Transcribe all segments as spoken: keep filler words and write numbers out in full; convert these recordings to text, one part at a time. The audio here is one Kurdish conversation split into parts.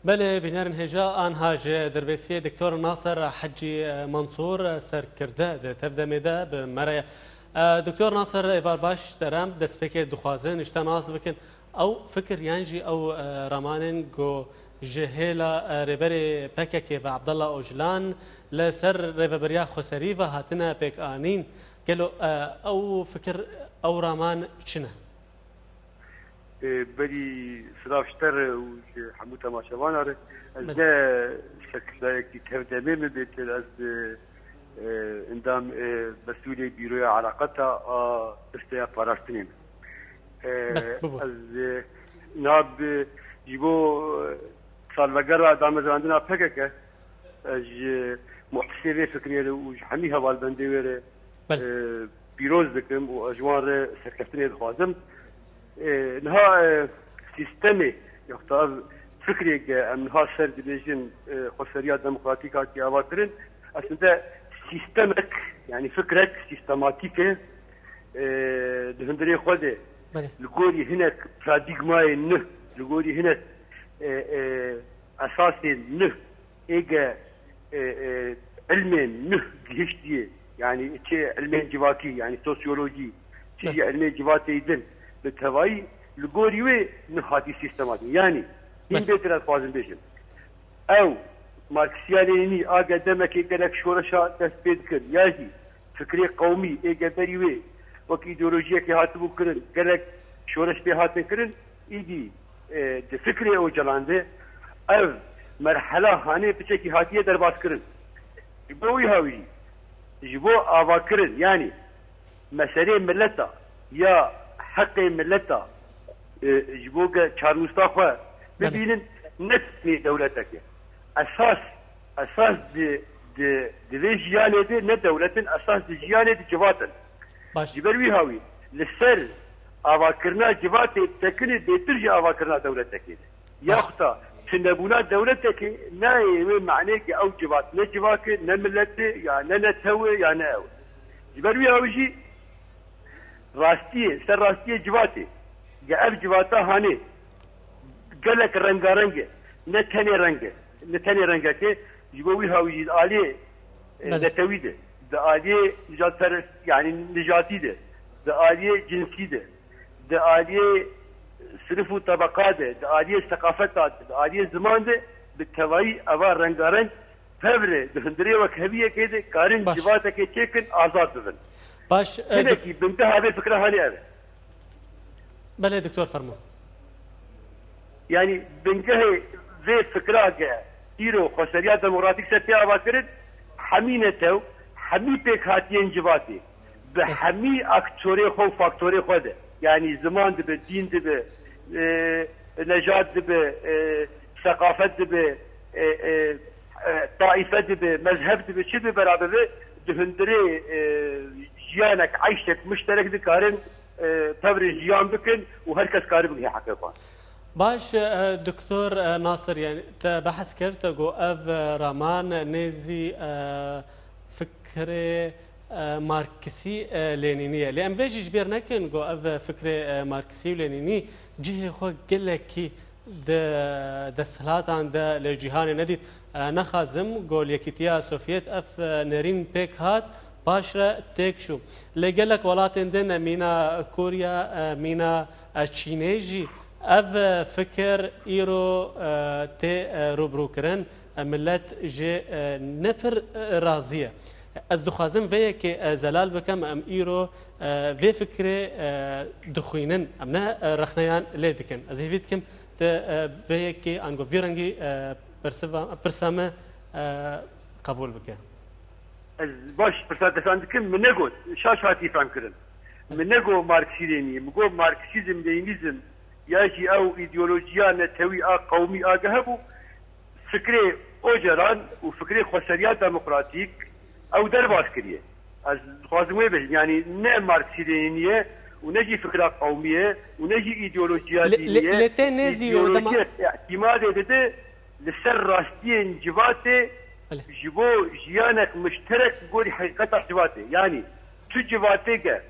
Belê, bînerên hêja anha ji derbêsiyê Doktor Nasir Hecî Mansûr, serkirde di tevdemê de bi me re ye. E, Doktor Nasir, êvar baş, te re em destpêkê dixwazin ji te nas bikin. Ew fikir yan jî ew, e, ramanên ku ji hêla, e, rêberê P K K ve Abdullah Ocalan li ser rêveberiya xweserî ve hatine pêkanîn, gelo, e, ew fikir, ew raman çi ne? Ê, berî silav ji te re û ji hemû temaşevana re. Ez Belê. ne serkirdayekî tevdemê me, bêtir ez, e, e, endam, e, mesûlê Bîroya Eleqeta a Desteya Parastinê me. E, Belê, bibû. ez, e, niha bi, ji bo, e, salvegera damezrandina P K K, ez ji muhtisê vê fikrê re û ji hemî hevalbendê wê re, Belê. e, pîroz dikim û ez ji wan re serkeftinê dixwazim. E, niha, e, sîstemê, yaxta ev fikrê ke em niha ser dibêjin, e, xweseriya demokratîk hatiye avakirin, aslinde sîstemek, yanî fikrek sîstematîk e, e, di hundirê xwe de Belê. li gorî hinek paradîgmayên nû, li gorî hinek, e, e, esasên nû, êge, e, e, ilmên nû gihiştiye, yanî çi ilmên civakî, yanî sosyolojî, çi jî Belê. ilmên civatê din, bi tevayî li gorî wê nû hatî sîstematîk. Yanî, hîn Belê. bêtir ez dixwazim bêjim. Ew, Marksiya Lenînî, age demekê gelek şoreşa dest pê dikir, ya jî fikrê qewmî ê geberî wê wek îdeolojiyekê hatibû kirin, gelek şoreş pê hatin kirin, îdî, e, di fikrê Ocalan de ev merhela hanê piçekî hatiye derbas kirin. Ji bo wî hawî jî, ji bo avakirin, yanî meselê mileta ya heqê mileta, e, ji bo ge çarnûsta xwe Belê. bibînin, ne tenê dewletekê. Esas, esas di, di, di vê jiyanê de ne dewlet in, esas di jiyanê de civat in. Baş. Ji ber wî hawî li ser avakirina civatê tekinê bêtir ji avakirina dewletekê de. Baş. Yaxuta tunebûna dewletekê nayê wê manê ke ew civat ne civak e, ne millet e, ya ne netew e, ya ne ew. Ji ber wî hawî jî rastiyê, ser rastiyê civatê, ge ev civata hanê gelek rengareng e, ne tenê reng e, ne tenê rengek e, ji bo wî hawî jî di aliyê, e, Belê. netewî de, di aliyê nijadperest, yanî nijatî de, di aliyê cinsî de, di aliyê sinif û tebeqa de, di aliyê seqafeta de, di aliyê ziman de, bi tevayî eva rengareng, tevre di hundirê wekheviyekê de karin Baş. civatekê çêkin, azad bibin. Baş, e, Hinekî bingeha vê fikra hanê ev e. Belê, Doktor, fermo. Yanî bingehê vê fikra ke îro xweseriya demokratîk ser tê avakirin, hemî netew, hemî pêkhatiyên civatê, bi hemî aktorê xwe û faktorê xwe de, yanî ziman dibe, dîn dibe, e, nejad dibe, e, seqafet dibe, e, e, e, taîfe dibe, mezheb dibe, çi dibe bera bibe, di hundirê, e, jiyanek, eyşek mişterek dikarin, e, tevre jiyan bikin û her kes kare bigihê heqê xwe. Baş, e, Doktor, e, Nasir, yanî te behs kir, te got ev, e, raman nêzî, e, fikrê, e, Marksî, e, Lenînî ye. Lê em vê jî ji bîr nekin, got ev fikrê, e, Marksî û Lenînî cihê xwe gelekî di desthilatan de li cîhanê nedît. E, nexazim, got li Yekîtiya Sovyet ev, e, nerîn pêk hat, paşre têk çû. Li gelek welatên din, e, mîna Koriya, e, mîna, e, Çînê jî ev, e, fikir îro, e, tê, e, rûbirûkirin. E, milet jê, e, ne pir, e, razî ye. Ez dixwazim vê yekê, e, zelal bikim, em îro, e, vê fikrê, e, dixwînin, em ne, e, rexneyan lê dikin. Ez hêvî dikim te, e, vê yekê ango vî rengî, e, pirsiva-, pirsa me, e, qebûl bike. Ez baş pirsa te fem dikim, min negot, şaş hatî fem kirin. Min nego Marksî Lenînî, min got Marksîzm, Lenînîzm ya jî ew îdeolojiya netewî a qewmî a ge hebû, fikrê Ocalan û fikrê xweseriya demokratîk ew derbas kiriye. Ez dixwazim wê bêjim, yanî ne Marksî Lenînî ye û ne jî fikra qewmî ye û ne jî îdeolojiya Lê, dînî lê, ye. lê te nêzî û dema- Îdeolojiyek îtîmadê dide li ser rastiyên civatê Belê. ji bo jiyanek mişterek bi gorî heqîqeta civatê. Yanî tu civatê ge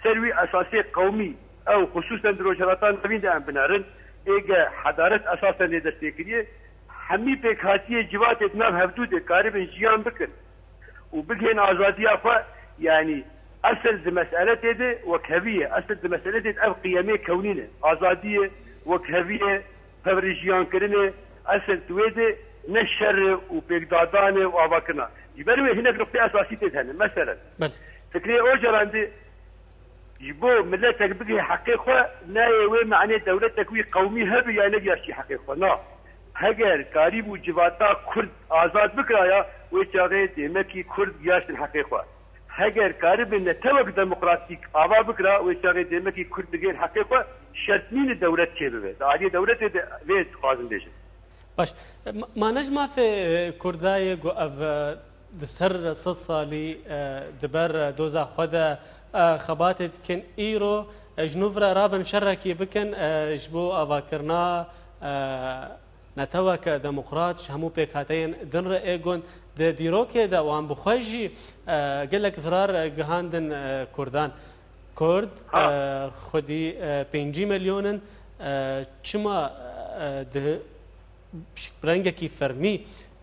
ser wî esasê qewmî, ew xisûsen di Rojhilata Navîn de em binerin, ê ge hedaret esasen lê dest pê kiriye, hemî pêkhatiyê civatê di nav hevdû de karibin jiyan bikin û bigihên azadiya xwe, yanî esil di meseletê de wekhevî ye. Esil di meseletê de ev qiyemê kewnî ne. Azadiyê, wekheviyê, pevrijiyankirinê, esil di wê de ne şer e û pêkdadan e û avakirina. Ji ber wê hinek nuqtê esasî tê de hene. Meselen, Belê. Fikrê Ocalan de ji bo miletek bigihê heqê xwe, nayê wê manê dewletek wî qewmî hebe ya negihaştî heqê xwe. Na. Heger karîbû civata Kurd azad bikiraya, wê çaxê dêmekî Kurd gihaştin heqê xwe. Heger karibin netewek demokratîk ava bikira, wê çaxê dêmekî Kurd digihên heqê xwe, şert nîne dewlet çêbibe. Di aliyê dewletê de vê dixwazim bêjim. Baş. Ma-, ma ne ji mafê, e, Kurda ye ku ev, e, di ser sed salî, e, di ber, e, doza xwe de, e, xebatê dikin. Îro, e, ji nû ve rabin şerekî bikin, e, ji bo avakirina, e, neteweke demokrat ji hemû pêkhateyên din re ê gund. Di dîrokê de wan bi xwe jî, e, gelek zirar, e, gihandin, e, Kurdan. Kurd, Ha. e, xwedî, e, pêncî milyon in, e, çima, e, di rengekî fermî,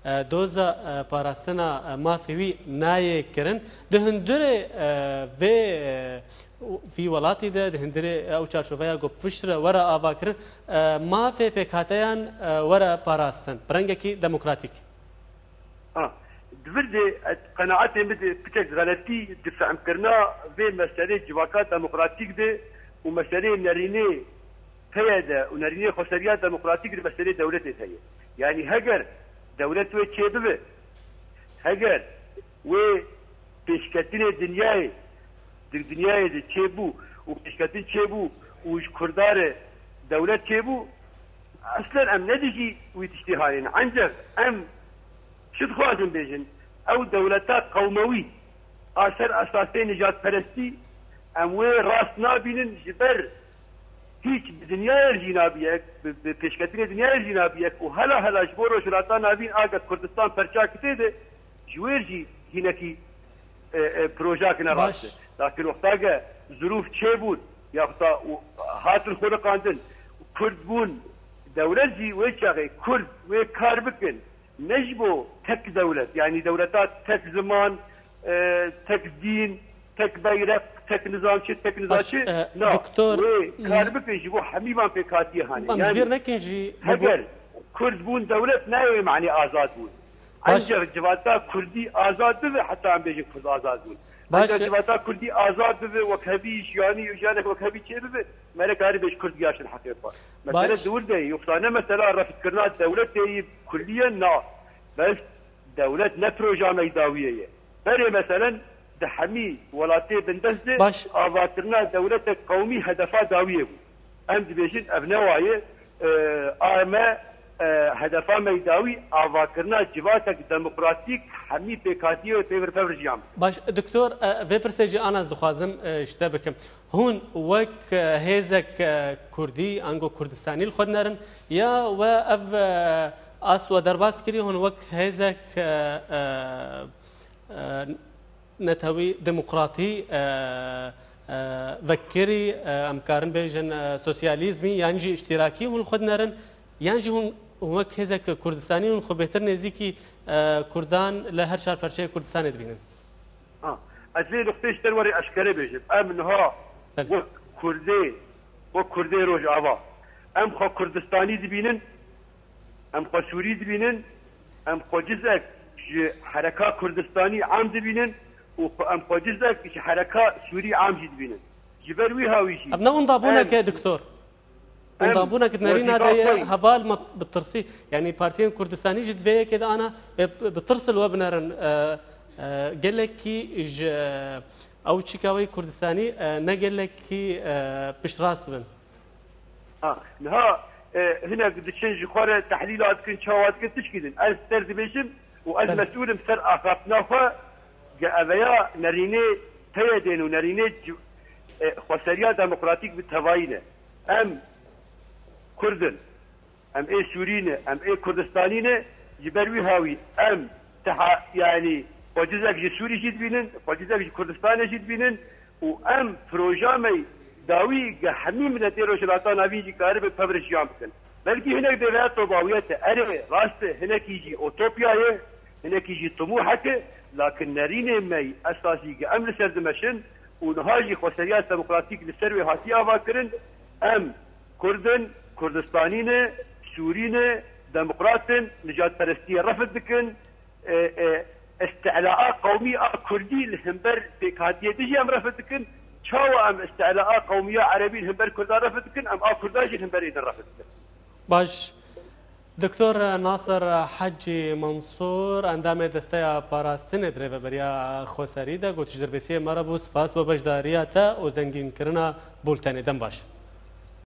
e, doza, e, parastina, e, mafê wî nayê kirin? Di hundirê, e, vê, e, vî welatî de, di hundirê ew çarçoveya ku piştre were avakirin, e, mafê pêkhateyan, e, were parastin bi rengekî demokratîk? Ha, di vir de, e, qenaetê min de piçek xeletî di fehmkirina vê meselê civaka demokratîk de û meselê nerînê P Y D û nerînê xweseriya demokratîk di meselê dewletê de ye. Yanî heger dewlet wê çêbibe, heger wê pêşketinê dinyayê, di dinyayê de çêbû û pêşketin çêbû û ji Kurda re dewlet çêbû, eslen em ne dijî wî tiştê hanê ne. Encex em çi dixwazin bêjin? Ew dewleta qewmewî a ser esasê nijadperestî, em wê rast nabînin, ji ber hîç bi dinyayê jî nabiyek, bi, bi pêşketinê dinyayê jî nabiyek û hela hela ji bo Rojhilata Navîn, agek Kurdistan perçak kitê de, ji wê jî hinekî, e, e, projak ne rast e. Baş. Lakin wexta ke zirûf çêbûn, yaxuta û hatin xwe riqandin, Kurd bûn, dewlet jî wê çaxê Kurd wê kar bikin, ne ji bo tek dewlet, yanî dewleta tek ziman, e, tek dîn, tek beyreq, tek nizam çi, tek nizam Baş, çi, e, na, doktor, wê kar bikin ji bo hemî van pêkhatiyê hanê. Em ji bîr nekin jî, heger Kurd bûn dewlet, nayê wê manê azad bûn. Baş. Encex civata Kurdî azad bibe, heta em bêjin Kurd azad bûn. Baş. Encex civata Kurdî azad bibe, wekhevî jiyanî û jiyanek wekhevî çêbibe, me nekarî bêj Kurd gihaştin heqê xwe. Mesele Baş. di wir de ye, yoksa ne mesela reftkirina dewletê ye kulliyen na. Bes dewlet ne proja me dawiyê ye. Berê meselen di hemî welatê bindest de Baş. avakirina dewletek qewmî hedefa dawiyê bû. Em dibêjin ev ne wa ye, e, a me, e, hedefa me dawî avakirina civatek demokratîk hemî pêkhatiyê wê pêvir pevr jiyan bikin. Baş, doktor, e, vê pirsê jî an ez dixwazim, e, ji te bikim. Hûn wek, e, hêzek, e, Kurdî, ango Kurdistanî li xwe dinerin, ya we ev, e, ast we derbas kirî, hûn wek hêzek, e, e, e, netewî demokratî, e, e, vekirî, e, em karin bêjin, e, sosyalîzmî yan jî îştîrakî hûn li xwe dinerin, yan jî hûn, hûn wek hêzek Kurdistanî hûn xwe bêtir nêzîkî, e, Kurdan li her çar perçeyê Kurdistanê dibînin? Ha, ez vê nuqteyê ji te re werê eşkere bêjim. Em niha Belê. wek Kurdê, wek Kurdê Rojava, em xwe Kurdistanî dibînin, em xwe Sûrî dibînin, em xwe cizek ji hereka Kurdistanî am dibînin û xwe, em xwe cizek ji hereka Sûrî am jî dibînin. Ji ber wî hawî jî Ev ne wendabûnek em e, doktor. Em Wendabûnek di nerîna wezîfa de ye xwe heval me bi tirsî. Yanî partiyên Kurdistanî jî di vê yekê de ana, e, bi tirs li we binerin, e, e, gelekî ji, e, ew çîka wê Kurdistanî, e, ne gelekî, e, piştrast bin. Ha, niha, e, hinek diçin ji xwe re tehlîla dikin, çawa dikin, tişkî din. Ez ser dibêjim û ez Belê. mesûl im ser axaftina xwe, ge eveya nerînê P Y D'ên û nerînê ci-, e, xweseriya demokratîk bi tevayî ne. Em Kurd in. Em ê Sûrî ne, em ê Kurdistanî ne, ji ber wî hawî em teha, yanî xwe cizek ji Sûrî jî dibînin, xwe cizek ji Kurdistanê jî dibînin û em proja me dawî ge hemî miletê Rojhilata Navîn jî karibe pevre jiyan bikin. Belkî hinek dê veya tobawiyet e. Erê, rast e, hinekî jî utopya ye, hinekî jî timûhek e, lakin nerînê me yî esasî ke em li ser dimeşin û niha jî xweseriya demokratîk li ser wê hatiye avakirin, em Kurd in, Kurdistanî ne, Sûrî ne, demokrat in, nijadperestiyê refd dikin, e, e, îstilaa qewmî a Kurdî li hember pêkhatiyê dijî em refd dikin. Çawa em îstilaa qewmî ya Erebî li hember Kurdan refd dikin, em a Kurdan jî li hember êdin refd dikin. Baş. Doktor Nasir Hecî Mansûr, endamê Desteya Parastinê di Rêveberiya Xweserî de, gotîşdirbêsiyê me re bû. Spas bo beşdariya te û zengînkirina bultenê. Dem baş.